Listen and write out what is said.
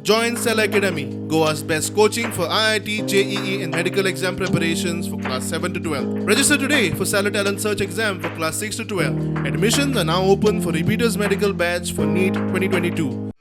Join Stellar Academy, Goa's best coaching for IIT, JEE and medical exam preparations for class 7 to 12. Register today for Stellar Talent Search exam for class 6 to 12. Admissions are now open for repeaters medical batch for NEET 2022.